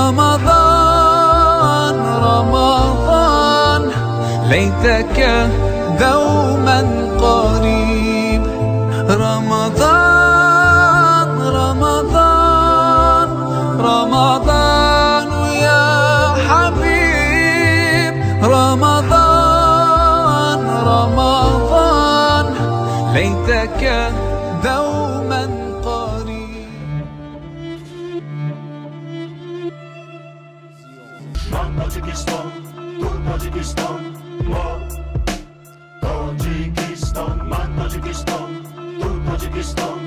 رمضان رمضان ليتك دوما قريب. رمضان رمضان رمضان يا حبيب. رمضان رمضان ليتك دوما قريب. Ман Тоҷикистон, ту Тоҷикистон, мо Тоҷикистон, ман Тоҷикистон, ту Тоҷикистон.